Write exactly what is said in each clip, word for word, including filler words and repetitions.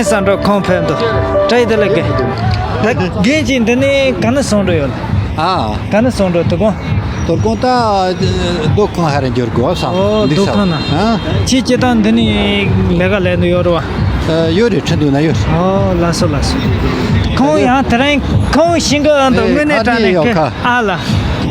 བསམ་འགྲོ་ཁོང་ཕེབས་འདུག་བཀྲ་ཤིས་བདེ་ལེགས་རྒན། ད་རྒན་གྱིས་འདི་ནས་ག་ནས་སོང་འགྲོ་ཡོད། ཨ། ག་ནས་སོང་འགྲོ་དོ་དགོང་། དོ་དགོང་ད་སྡོད་ཁང་ཧ་ར་འགྱུར་དགོས་བསམ། ཨོ་འདུག་སྡོད་ས་ཁང་ན། ཨ། ཁྱེད་སྤྱིར་བཏང་འདི་ནས་ལས་ཀ་ལས་འདུག་ཡོད་རེད་བ། ཨ། ཡོད་རེད། ཁྲིན་ཏུའུ་ན་ཡོད་རེད། ཨོ་ལགས་སོ་ལགས་སོ། ཁོང་ཡང་དེ་རིང་ཁོང་ཤིང་གི་ཨ་འདུག་དངོས་གནས་དྲང་གནས་ཡོད་ཁ། ཨ་ལ།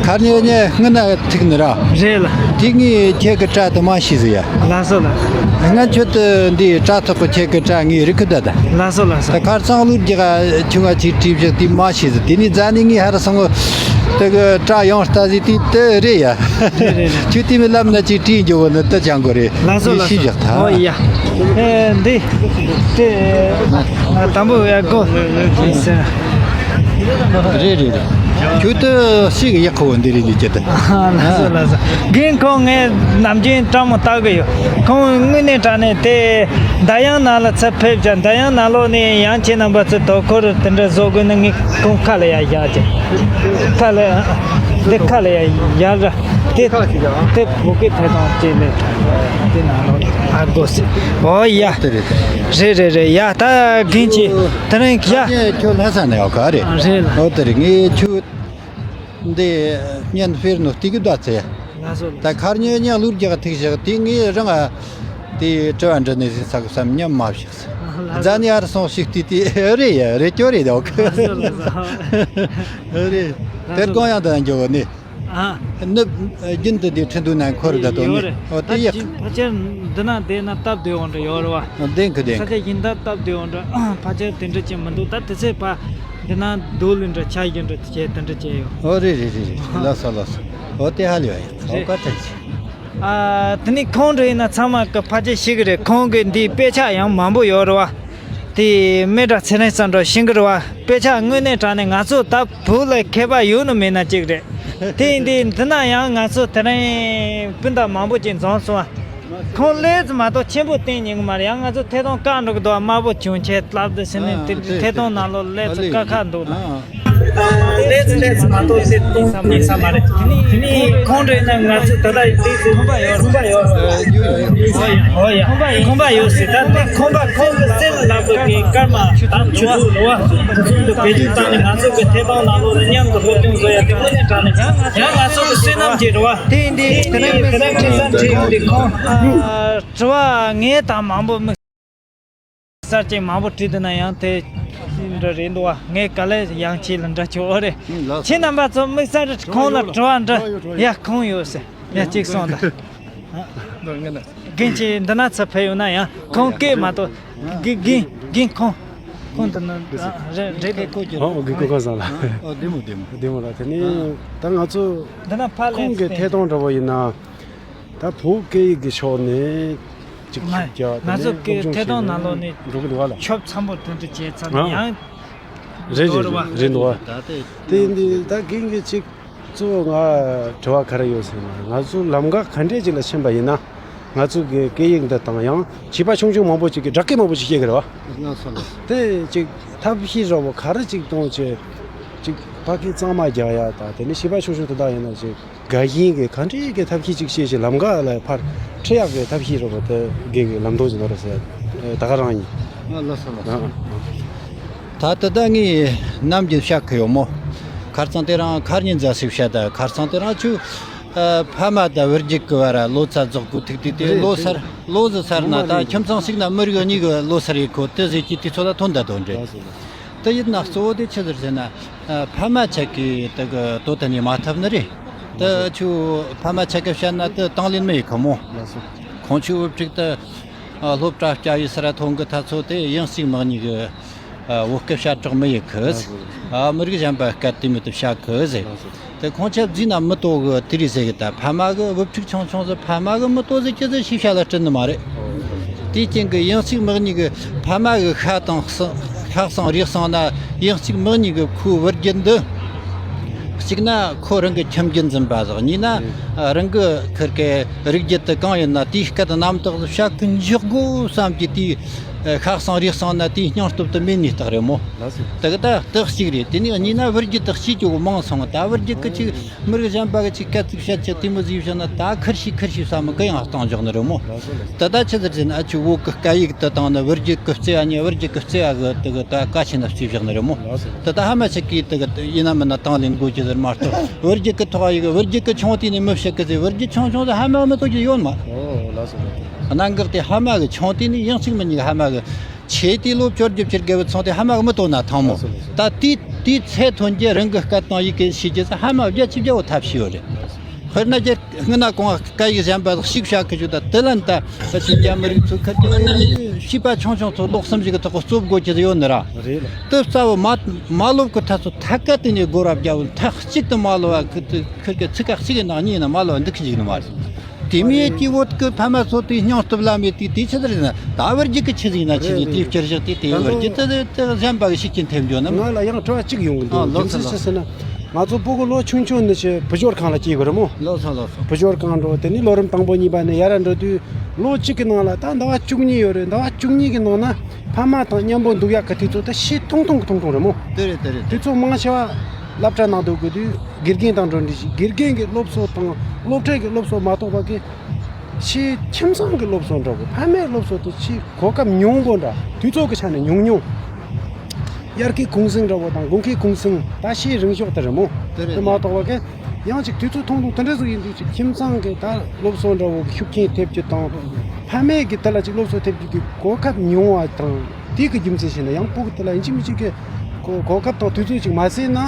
ཁ་ཉེ་ཉེ་སྔོན་ན་ཐུག་ནི་ར། རེད་ལ། དེ་ངས་ཁྱེད་ཀྱི་སྐྲ་དུ་མ་ཤེས་ཟེར་ཡ། ལགས་སོ་ལགས། ང་ཁྱོད་དུ་འདི་སྐྲ་ཐོག་གི་ཁྱེད་ཀྱི་སྐྲ་ངས་རིག་གི་ད་ད། ལགས་སོ་ལགས་སོ། ད་ཁར་སང་ལུག་རྒྱག་ཁྱུང་ང་ཅིག་བྲིས་བཞག་དེ་མ་ཤེས་ཟེར། དེ་ནས་རྫ་ནས་ངས་ཧར་སང་ངོ་དེ་གི་སྐྲ་ཡང་ལྟ་ཟེར་དེ་དེ་རེད་ཡ། རེད་རེད་རེད། ཁྱོད་དེ་མི་ལབ་ན་ཅིག་བྲིས་འགྱོ་བ་ནི་དེ་ཅང་གོ་རེད། ལགས་སོ་ངས་ལགས་ཤེས་སོ། བཞག་ད། ཨོ་ཡ། ཨེ་འདི་དེ་དང་པོ་ཡ་གོ། རེད་རེད་རེད། ཁྱོད་དུ་ཤིག་ཡག་པོ་འདི་རེད་འདི་ཅི་ད། ལགས་སོ་ལགས་སོ། རྒན་ཁོང་ངས་ནམ་རྒྱུན་སྤྲང་མོ་ལྟ་གི་ཡོད། ཁོང་དངོས་གནས་དྲང་གནས་དེ་མདའ་ཡང་ནང་ལ་ཚུར་ཕེབས་ཀྱང་མདའ་ཡང་ནང་ལོགས་ནས་ཡང་ཁྱེད་རྣམ་པ་ཚོ་དོ་ཁུར་དེ་འདྲ་བཟོ་དགོས་ན་ངས་ཁོང་ཁ་ལ་ཡ་བཞག་ཅིག་ཁ་ལ་འདི་ཁ་ལ་ཡ་བཞག་ར། དེ་དེ་བོད་སྐད་ཐད་གཏོང་བྱས་ནས་དེ་ནང་ལོགས་ཨ་དགོས་ཟེར། ཨོ་ཡ། དེ་རེད། རེད་རེད་རེད། ཡ་ད་རྒན་གྱིས་དེ་རིང་ཡ། ཁྱོད་ལྷ་ས་ནས་ཡོད་ག་རེད། རེད་ལ། ཨོ་དེ་རེད། ངས་ཁྱོད་འདི་བརྙན་ཕེར་ནོ་ལྟ་གི་ད་ཚེ། ལགས་སོ་ལགས། ད་ཁར་ཉོ་ཉ་ལུར་རྒྱག་ཐིག་བཞག་དེ་ངས་རང་ཨ་དེ་དྲི་བ་འདྲི་ནས་ཟིན་ས་གི་བསམ་སྙམ་མ་བཞག་ཟེར། ལགས་སོ། རྫ་ནས་ཨར་སོང་ཞིག་དེ་དེ་རེད་ཡ་རེད་ཅོ་རེད་ཡ་ཨོ་ཁ། ལགས་སོ་ལགས་སོ། རེད། དེར་གང་ཡང་དང་འགྱོ་བ་ནི། ཨ། ནི་རྒྱུན་དུ་འདི་ཁྲིན་ཏུའུ་ནང་འཁོར་ད་དོ་ནི། ཡོད་རེད། ཨོ་དེ་ཡག་ཕ་ཆེར་འདི་ན་བསྡད་ན་སྟབས་བདེ་འོང་འདྲ་ཡོད་རེད་བ། བདེན་གི་བདེན་ས་གི། ཆ་ཡིན་ད་སྟབས་བདེ་འོང་འདྲ། ཕ་ཆེར་དེ་འདྲ་ཅན་མི་འདུག་ད་དེ་ཚེ་ཕ་འདི་ན་རྡོ་ལི་འདྲ་ཆ་ཡིན་འདྲ་བྱས་དེ་འདྲ་བྱས་ཡོད། ཨོ་རེད་རེད་རེད་རེད། ལགས་སོ་ལགས་སོ། ཨོ་དེ་ཧ་ལས་ཡ་ཡ། ཨོ་རེད། བཀའ་དྲིན་ཆེ། ཨ་དེ་ནི་ཁོང་འདྲ་ཡིན་ན་ཚང་མ་གི་ཕ་ཆེར་ཤེས་གི་རེད། ཁོང་གི་འདི་དཔེ་ཆ་ཡང་མང་པོ་ཡོད་རེད་བ། དེ་མི་འདྲ་ཚེ་རིང་བསམ་འགྲོ་ཤིང་གི་རེད་བ། དཔེ་ཆ་དངོས་གནས་དྲང་གནས་ང་ཚོ་ད་བོད་ལ་མཁས་པ་ཡོད་ནི་མེད་ན་གཅིག་རེད། དེ་ཡིན་དུས་འདི་ན་ཡང་ང་ཚོ་དེ་རིང་སྤུན་ཟླ་མང་པོ་ཅིག་འཛོམས་སོང་བ། ཁོང་ལས་ཙི་མ་གཏོགས་ཆེན་པོ་བསྟན་ཉན་གི་མ་རེད། ཡང་ང་ཚོ་ཐད་གཏོང་བཀག་འགྲོ་གི་འདུག་དམར་པོ་བྱུང་ཆེ་ལབ་དུ་ཕྱིན་ནས་དེ་ཐད་གཏོང་ནང་ལོགས་ལས་ཙི་དཀའ་ཁག་འདུག་ལ། ལས་ཙི་ལས་ཙི་མ་གཏོགས་དེ་གཏོང་ཉན་ས་མ་རེད། དེ་ནས་ཁོང་རེད་ན་ང་ཚོ་ད་ལྟ་ཡི་དེ་ཁོམ་པ་ཡོད་ཁོམ་པ་ཡོད། ཨོ་ཡ། ཁོམ་པ་ཡོད་སྲིད། ད་ལྟ་ཁོམ་པ་ཁོང་གི་སེམས་ལ་ལབ་དགོས་ཀྱི་སྐར་མ་ད་ཆུ་ཚོད་ལོ་བ་ཚོ་འདི་བེད་སྤྱོད་བཏང་ནས་ང་ཚོ་གི་ཐད་གཏོང་ནང་ལོགས་ལ་མཉམ་དུ་སློབ་སྦྱོང་བཟོ་ཡ་དེ་དངོས་གནས་དྲང་གནས་ཡང་ང་ཚོ་གི་བསོད་ནམས་ཀྱི་རེད་བ། དེ་འདི་དེ་རིང་མི་སེམས་ཁྲལ་ཁྲལ་འདི་ཁོང་དྲི་བ་ངས་དང་མང་པོ་མི་གསར་ཅན་མང་པོ་བྲིས་འདུག་ན་ཡང་དེ་འདྲ་རེད་འདུག་བ། ངས་ག་ལེ་ཡང་ཁྱེད་ལ་འདྲ་ཆོག་ཨོ་རེད། ཁྱེད་རྣམ་པ་ཚོ་དམིགས་བསལ་ཁོང་ལ་དྲི་བ་འདྲི་ཡ་ཁོང་ཡོད་ཟེར་ཡ་གཅིག་སོང་ད། རྒན་ཁྱེད་འདི་ན་ཚུར་ཕེབས་ཡོང་ན་ཡང་ཁོང་སྐད་མ་གཏོགས་རྒན་རྒན་རྒན་ཁོང་ཁོང་འདི་ན་རེད་རེད་ཁོ་ཁྱེད་ཨོ་རྒན་ཁོ་ཁོ་སང་ལ། ཨོ་བདེ་མོ་བདེ་མོ། བདེ་མོ་ལ་དེ་ནི་ད་ང་ཚོ་འདི་ན་ཕ་ལས་ཁོང་གི་ཐད་གཏོང་འདྲ་བོ་ཡིན་ན། ད་བོད་སྐད་ཡིག་གི་ཕྱོགས་ནས་ཅིག་ང་ཁྱབ་རྒྱག་ང་ཚོ་དེ་ནས་སློབ་སྦྱོང་ཐད་གཏོང་ནང་ལོགས་ནས་འགྲོ་གི་འདུག་ག་ལ། ཆོབ་འཚམ་པོ་དེ་འདྲ་བྱས་ཚར་ནས་ཡང་རེད་རེད་འགྲོ་རེད་བ། རེད་འདུག་བ། དེ་འདི་ད་རྒན་གྱིས་ཅིག་གཙོ་བོ་ང་དྲི་བ་ག་རེ་ཡོད་ཟེར་ན། ང་ཚོ་ལམ་ཁ་ག་འདྲས་ཅིག་ལ་ཕྱིན་པ་ཡིན་ན་ང་ཚོ་གི་སྐད་ཡིག་འདི་དང་ཡང་བྱིས་པ་ཆུང་ཆུང་མང་པོ་ཅིག་གིས་སྦྲག་སྐད་མང་པོ་ཅིག་བཤད་གི་རེད་བ། དེ་ཅིག་ཐབས་ཤེས་འདྲ་བོ་ག་རེ་ཅིག་གཏོང་བྱས་ཅིག་ཕ་སྐད་གཙང་མ་རྒྱག་ཡ་ད་དེ་ནས་བྱིས་པ་ཆུང་ཆུང་དེ་དག་ཡིན་ན་ཅིག་དགའ་ཞེན་གྱི་ག་འདྲའི་གི་ཐབས་ཤེས་ཅིག་བྱེད་ཅིག་ལམ་ཁ་ལ་ཕར་ཁྲིད་ཡག་གི་ཐབས་ཤེས་རོ་དེ་རྒན་གྱི་ལམ་སྟོན་ཅིག་གནང་རོགས་ཟེར། ད་ག་རང་ཡིན། ཨ་ལགས་སོ་ལགས་སོ། ཨ། ད་དེ་ད་ངས་ནམ་རྒྱུན་བཤད་གི་ཡོད་མོ། ཁར་སང་དེ་རིང་ཁར་ཉིན་ཟ་ཞིག་བཤད། ད་ཁར་སང་དེ་རིང་ཆུ་ཕ་མ་དང་བུ་རྒྱུད་གི་བར་ལོ་ཙཱ་རྫོགས་གི་ཐུག་དུས་དེ་ལོ་སར་ལོ་ཟི་སར་ན་ད་ཁྱིམ་ཚང་ཞིག་ན་མི་རིགས་གཉིས་གི་ལོ་སར་ཡི་ཁོ་དེ་ཟེར་གྱི་དུས་ཚོད་ལ་ཐོན་ད་དོན་རེད། དེ་ཡིན་ན་གཙོ་བོ་དེ་ཆི་ཟེར་ཟེར་ན། ཨ། ཕ་མ་ཆ་གི་དེ་གི་དོ་དན་ནི་མ་ཐབས་ནི་རེད། དེ་ཆུ་ཕ་མ་ཆ་གི་བཤད་ན་དེ་དང་ལེན་མི་ཡི་གི་མོ། ཁོང་ཆུ་བུ་ཕྲུག་དེ་སློབ་གྲྭ་སྐྱ་ཡི་སར་ཐོན་གི་ཐ་ཚོ་དེ་ཡང་གཅིག་མང་ཉིད་གི་བོད་སྐད་བཤད་གྲོགས་མི་ཡི་གི། ཨ། མི་རིགས་གཞན་པ་སྐད་དེ་མི་དེ་བཤད་གི་ཟེར། དེ་ཁོང་ཆ་བརྫིས་ན་མི་ཏོ་གི་དེ་རེད་ཟེར་གི། ད་ཕ་མ་གི་བུ་ཕྲུག་ཆུང་ཆུང་ཟེར་ཕ་མ་གི་མི་ཏོ་ཟེར་ཅི་ཟེར་ཤེས་བྱ་ལ་སྤྲད་ནི་མ་རེད། དེའི་རྐྱེན་གི་ཡང་གཅིག་མང་ཉིད་གི་ཕ་མ་གི་ཤ་དང་གསང་ཤ་གསང་རུས་གསང་ན་ཡང་གཅིག་མང་ཉིད་གི་ཁོའི་བུ་རྒྱུད་འདི། གཅིག་ན་ཁོ་རང་གི་ཁྱིམ་རྒྱུད་འཛིན་པ་ཟིག་གཉིས་ན་རང་གི་ཁིར་གི་རིགས་རྒྱུད་དེ་གང་ཡིན་ན་དེའི་སྐད་རྣམ་དག་བཤད་གི་འཇོག་དགོས་བསམ་གི་དེའི་ ཤ་གསང་རུས་གསང་ན་དེའི་སྙིང་སྟོབས་དེ་མེད་ནི་རྟགས་རེད་མོ། ལགས་སོ། དེ་གི་ད་རྟགས་གཅིག་རེད། དེ་ནས་གཉིས་ན་བུ་རྒྱུད་དེ་གཅིག་གྱོ་གི་མང་སོང་། ད་བུ་རྒྱུད་གི་ཅིག་མི་རིགས་གཞན་པ་གི་ཅིག་སྐད་ཅིག་བཤད་ཅིག་དེ་མོ་ཟིག་བཤད་ན་ད་ཁུར་ཤི་ཁུར་ཤི་ས་མི་གི་ཡང་གཏོང་འཇོག་ནི་རེད་མོ། ལགས་སོ་ལགས་སོ། ད་ད་ཆི་ཟེར་ཟེར་ན་ཨ་ཆུ་བོད་གི་སྐད་ཡིག་དེ་དང་ནི་བུ་རྒྱུད་གི་བརྩེ་བ་ནི་བུ་རྒྱུད་གི་བརྩེ་བ་གི་དེ་གི་ད་གལ་ཆེ་ན་བརྩེ་བཞག་ནི་རེད་མོ། ལགས་སོ། དེ་ད་ཧ་མ་ཆི་གི་དེ་གི་ཡིན་ན་མིན་ན་དང་ལེན་དགོས་ཀྱི་ཟེར་མ་གཏོགས་བུ་རྒྱུད་གི་ཐོག་ཡིག་བུ་རྒྱུད་གི་ཆུང་དུས་ནས་མི་བཤད་གི་ཟེར་བུ་རྒྱུད་ཆུང་ཆུང་ཟེར་ཧ་མ་མི་ཐོག་གི་ཡོད་མ། ཨོ་ལགས་སོ་ལགས་སོ། གནད་འགག་དེ་ཧ་མ་གི་ཆུང་དུས་ནས་ཡང་གཅིག་མིན་གཉིས་ཀ་ཧ་མ་གི་ཆེ་དུས་ལོ་བཅོ་བརྒྱད་བཅུ་དགུ་བའི་ཚོང་དེ་ཧ་མ་གི་མི་ཐོག་ན་ཐང་མོ། ད་དེའི་དེའི་ཚེ་ཐོན་རྒྱུ་རང་གི་སྐད་དང་ཡི་གེ་ཤེས་རྒྱུ་ཟེར་ཧ་མ་བརྒྱ་ཆིག་བརྒྱ་བོ་ཐབས་ཤེས་ཡོད་རེད། དཔེར་ན་རྒྱ་སྔ་ན་གོང་སྐད་ཡིག་གཞན་པ་ཞིག་བཤད་གི་བཞུགས། ད་དེ་ལན་ད་ད་ཅི་རྒྱ་མི་རིགས་ཚོ་ཁ་ཅིག་བྱིས་པ་ཆུང་ཆུང་ཚོ་ལོ་གསུམ་ཞིག་གི་ཐོག་གི་སློབ་དགོས་ཀྱི་ཡོད་ནི་ར། རེད་ལ། དེ་རྩ་བོ་མ་མ་སློབ་གི་ཐ་ཚོ་ཐད་ཀ་དེ་ནས་སྒོ་ར་བརྒྱབ་ཐག་གཅིག་ཏུ་མ་སློབ་བ་ཁི་ཁི་གི་ཚིག་ཁ་གཅིག་གི་ནང་གཉིས་ན་མ་སློབ་བ་འདུག་གི་འཇུག་ནི་མ་རེད། དེ་མིན་གྱི་བོད་ཀྱི་ཕ་མ་ཚོ་དེའི་སྙིང་སྟོབས་ལ་མེད་དུས་དེ་ཆི་ཟིག་རེད་ན་ད་བུ་རྒྱུད་ཀྱི་ཆི་ཟིག་ན་ཆི་ཟིག་དེའི་བསྐྱར་བཞག་དེ་དེའི་བུ་རྒྱུད་དེ་དེ་གཞན་པ་གི་ཤུགས་རྐྱེན་ཐེབས་འགྱོ་ནམ། ང་ལ་ཡང་དྲི་བ་གཅིག་ཡོང་གི་འདུག་ཨ་ལོ་རྒྱུ་མཚན་ཆི་ཟེར་ན་ང་ཚོ་སྤུ་གུ་ལོ་ཆུང་ཆུང་ནས་ཆེ་བུ་སྦྱོར་ཁང་ལ་སྐྱེལ་དགོས་རེད་མོ། ལོ་སོང་ལོ་སོང་། བུ་སྦྱོར་ཁང་འགྲོ་དེ་ནས་ལོ་རིམ་དང་པོ་གཉིས་པ་ནས་ཡར་འགྲོ་དུས་ལོ་གཅིག་གི་ནང་ལ་ད་ཟླ་བ་བཅུ་གཉིས་ཡོད་རེད། ཟླ་བ་བཅུ་གཉིས་ཀྱི་ནང་ན་ཕ་མ་དང་མཉམ་པོ་འདུག་ཡག་གི་དུས་ཚོད་དེ་ཤི་ཐུང་ཐུང་གི་ཐུང་ཐུང་རེད་མོ། དེ་རེད་དེ་རེད། དུས་ཚོད་མང་ཆེ་བ་སློབ་གྲྭ་ནང་འདུག་དགོས་དུས་དགེ་རྒན་དང་འགྲོ་འདྲི་ཞིག་དགེ་རྒན་གྱི་སློབ་གསོ་དང་སློབ་གྲྭའི་གི་སློབ་གསོ་མ་གཏོགས་པ་གི་ཆེས་ཁྱིམ་ཚང་གི་སློབ་གསོ་འདྲ་བོ་ཕ་མའི་སློབ་གསོ་དེ་ཆེས་གོ་སྐབས་ཉུང་པོ་འདྲ་དུས་ཚོད་ཀྱི་ཆ་ནས་ཉུང་ཉུང་། དབྱར་ཁའི་གུང་གསེང་འདྲ་བོ་དང་དགུན་ཁའི་གུང་གསེང་ད་ཆེས་རིང་ཤོས་དེ་རེད་མོ། དེ་རེད། དེ་མ་གཏོགས་པ་གི་ཡང་ཅིག་དུས་ཚོད་ཐུང་ཐུང་དེ་འདྲ་ཟིག་ཡིན་དུས་ཅིག་ཁྱིམ་ཚང་གི་ད་སློབ་གསོ་འདྲ་བོ་གི་ཤུགས་རྐྱེན་ཐེབས་རྒྱུ་དང་ཕ་མའི་གི་དེ་ལ་ཅིག་སློབ་གསོ་ཐེབས་རྒྱུ་གི་གོ་སྐབས་ཉུང་བ་དང་དེ་གི་རྒྱུ་མཚན་བྱས་ན་ཡང་སྤུ་གུ་དེ་ལ་ཡིན་གཅིག་མིན་གཅིག་གི་གོ་གོ་སྐབས་དང་དུས་ཚོད་ཅིག་མ་བཟོས་ན།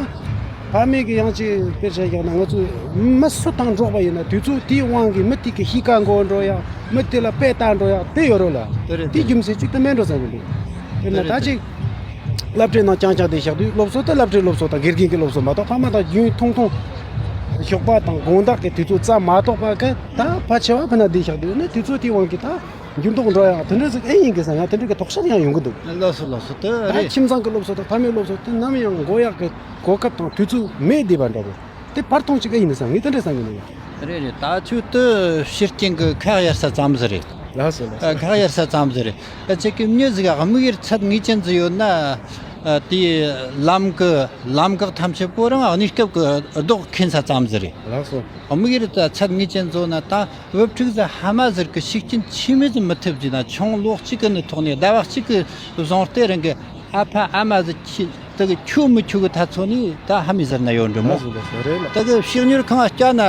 ཕ་མེས་ཀྱི་ཡང་ཅིག་དཔེར་བཞག་ཡག་ན་ང་ཚོ་མི་སུ་དང་འགྲོགས་པ་ཡིན་ན་དུས་ཚོད་དེའི་དབང་གིས་མི་དེ་གི་གཤིས་ཀ་མགོ་འགྲོ་ཡག་མི་དེ་ལ་དཔེ་ལྟ་འགྲོ་ཡག་དེ་ཡོད་རོ་ལ། དེ་རེད། དེའི་རྒྱུ་མཚན་གཅིག་ཏུ་མེད་འགྲོ་ས་ཡིན་འདུག་དཔེར་ན་དེ་རེད། ད་ཅིག་སློབ་གྲྭའི་ནང་རྐྱང་རྐྱང་བསྡད་བཞག་དུས་སློབ་གསོ་དེ་སློབ་གྲྭའི་སློབ་གསོ་དང་དགེ་རྒན་གྱི་སློབ་གསོ་མ་གཏོགས་ཕ་མ་དང་རྒྱུན་ཐུང་ཐུང་ཞོགས་པ་དང་དགོང་དག་གི་དུས་ཚོད་རྩ་མ་གཏོགས་པ་གི་ད་ཕལ་ཆེ་བ་ཕུ་ན་བསྡད་བཞག་དུས་ནི་དུས་ཚོད་དེའི་དབང་གིས་ད། འགྱུར་ལྡོག་འགྲོ་ཡག་དེ་འདྲ་ཟིག་ཨེ་ཡིན་གི་ས་ཡང་དེ་འདྲ་གི་དོགས་འཆར་ཡང་ཡོང་གི་འདུག་ལགས་སོ་ལགས་སོ། དེ་ད་རེད། ཁྱིམ་ཚང་གི་སློབ་གསོ་དང་ཕ་མའི་སློབ་གསོ་དེ་ནམ་ཡང་འགོ་ཡག་གི་གོ་སྐབས་དང་དུས་ཚོད་མེད་བསྡད་པ་འདྲ་བོ། དེ་བར་སྟོང་ཅིག་ཨེ་ཡིན་ས་ངས་དེ་འདྲ་བསམ་གི་འདུག་རེད་རེད། ད་ཆོས་དེ་ཕྱིར་རྐྱེན་གི་ཁག་ཡར་ས་ཙམ་ཟིག་རེད། ལགས་སོ་ལགས་ཨ། སོ། ཁག་ཡར་ས་ཙམ་ཟིག་རེད། ཨ་ཅིག་གི་མྱི་ཟིག་དམིགས་ཡུལ་ཚད་ངེས་ཅན་ཟིག་ཡོད་ན། ཨ་དེའི་ལམ་གི་ལམ་འགག་ཐམས་ཅད་པོ་རང་གནས་སྐབས་གི་རྡོག་འཁེན་ས་ཙམ་ཟིག་རེད། ལགས་སོ། དམིགས་ཡུལ་ད་ཚད་ངེས་ཅན་བཟོ་ན་ད། བུ་ཕྲུག་ཟིག་ཧ་མ་ཟེར་གི་ཤུགས་རྐྱེན་ཆི་མོ་ཟིག་མི་ཐེབས་ཟིན་ན་ཆུང་ལོ་གཅིག་གི་ནི་ཐོག་ནས་ཟླ་བ་གཅིག་གི་བཟུང་སྟེ་རང་གི་ཨ་ཕ་ཨ་མ་ཟིག་ཁྱི་དེ་གི་ཁྱོད་མི་ཁྱོད་གི་ཐ་ཚོ་ནི་ད་ཧ་མི་ཟེར་ན་ཡོད་འགྲོ་མོ། ལགས་སོ་ལགས་སོ་རེད་ལགས། དེ་གི་ཕྱི་དངུལ་ཁང་བསྐྱལ་ན་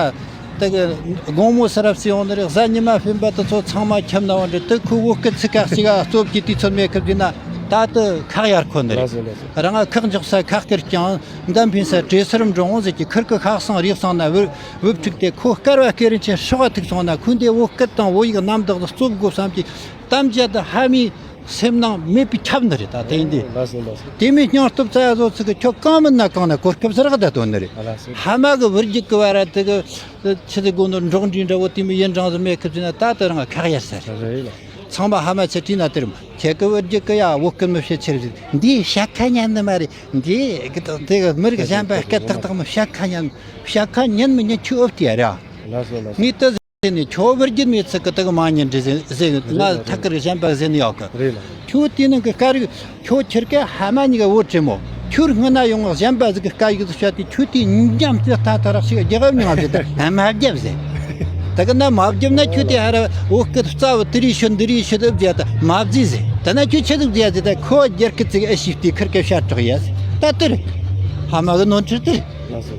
དེ་གི་དགོང་མོ་སར་བ་སི་ཡོང་ནི་རེད། གཟའ་ཉི་མ་སྤེན་པ་དེ་ཚོ་ཚང་མ་ཁྱབ་ན་བ་འདྲ་དེ་ཁོ་བོད་སྐད་ཚིག་ཁ་གཅིག་ག་སློབ་ཀྱི་དུས་ཚོད་མེད་གི་ཟིན་ན་ད་དེ་ཁག་ཡར་ཁོ་ནི་རེད། ལགས་སོ་ལགས་སོ། རང་ང་ཁག་འཇོག་ས་ཁག་སྐེར་ཀྱང་འདམ་ཕིན་ས་བྲེ་སར་འགྲོ་འོང་ཟེར་གྱི་ཁིར་གི་ཁག་སང་རིག་སང་ན་བུ་བུ་ཕྲུག་དེ་ཁོ་དཀར་བ་སྐེ་རིན་ཆེན་ཧྲོག་ག་ཐུག་སོང་ན་ཁོས་འདི་བོད་སྐད་དང་བོད་ཡིག་རྣམ་དག་ཏུ་རྩོད་དགོས་བསམ་གྱི་གཏམ་བརྒྱ་དང་ཧ་མའི་སེམས་ནང་མེད་པའི་ཁྱབ་ནི་རེད། ད་དེ་ཡིན་དུས། ལགས་སོ་ལགས་སོ། དེ་མིན་སྙིང་སྟོབས་རྩ་ཡ་བཟོ་ཚིག་གི་ཁྱོད་གང་མིན་ན་གང་ན་གོ་སྐབས་ཟེར་ག་ད་དོན་ནི་རེད། ལགས་སོ། ཧ་མ་གི་བུ་རྒྱུད་གི་བར་དེ་གི་ཆི་ཟིག་དགོས་ནོ་འགྲོགས་འདྲིས་འདྲ་བོ་དེ་མི་ཡིན་རང་ཟིག་མེད་ཁི་ཟིན་ན་ད་དེ་རང་ཁག་ཡར་ས་རེད། རེད་ལགས། ཚང་མ་ཧ་མ་ཆེ་དྲིས་ན་དེར་མ་ཁྱེད་ཀི་བུ་རྒྱུད་ཀི་ཡ་བོད་སྐད་མི་བཤད་ཆེར་ཟིག་འདིའི་བཤད་ཁ་ཉན་ནི་མ་རེད། འདིའི་གི་དང་དེ་གི་མི་རིགས་གཞན་པ་སྐད་ཏག་ཏག་མི་བཤད་ཁ་ཉན། བཤད་ཁ་ཉན་མི་ཉན་ཁྱོད་ཨུབ་དེ་ཡ་ར། ལགས་སོ་ལགས་སོ། ངས་དེ་ཟེར་ནས་ཁྱོད་བུ་རྒྱུད་མི་ཚིག་གི་དེ་གི་མ་ཉན་འདྲི་ཟེར་ཟེར་ང་ཐག་གི་གཞན་པ་ཟེར་ནི་ཡོད་གི། རེད་ལགས། ཁྱོད་དེ་ནང་གི་སྐད་རིགས། ཁྱོད་ཁྱེར་སྐད་ཧ་མ་གཉིས་ཀ་བོད་རེད་མོ། ཁྱོད་སྔོན་ན་ཡོང་གཞན་པ་ཟིག་གི་སྐད་ཡིག་ཏུ་བཤད་དེ་ཁྱོད་དེ་མཉམ་དུ་ཐ་ཐ་རག་ཞིག་རྒྱག་མྱོང་ཟེར་ད་མ་བརྒྱབ་ཟེར། ད་གི་ན་མ་བརྒྱབ་ན་ཁྱོད་དེ་ཧ་ར་བོད་སྐད་རྩ་བ་དེ་རིགས་ཤོད་འདི་རིགས་ཤོད་ཨུབ་ཟེར་ད་མ་བརྫིས་ཟེར། ད་ན་ཁྱོད་ཆི་ཟིག་ཟེར་ཟེར་ད་ཁོ་རྒྱལ་སྐད་ཅིག་ཨེ་ཤི་སྟེ་ཁིར་སྐད་བཤད་དྲག་ཡ་ཟེར་ད་དེ་རེད། ཧ་མ་གི་ནོར་འཁྲུལ་དེ་རེད།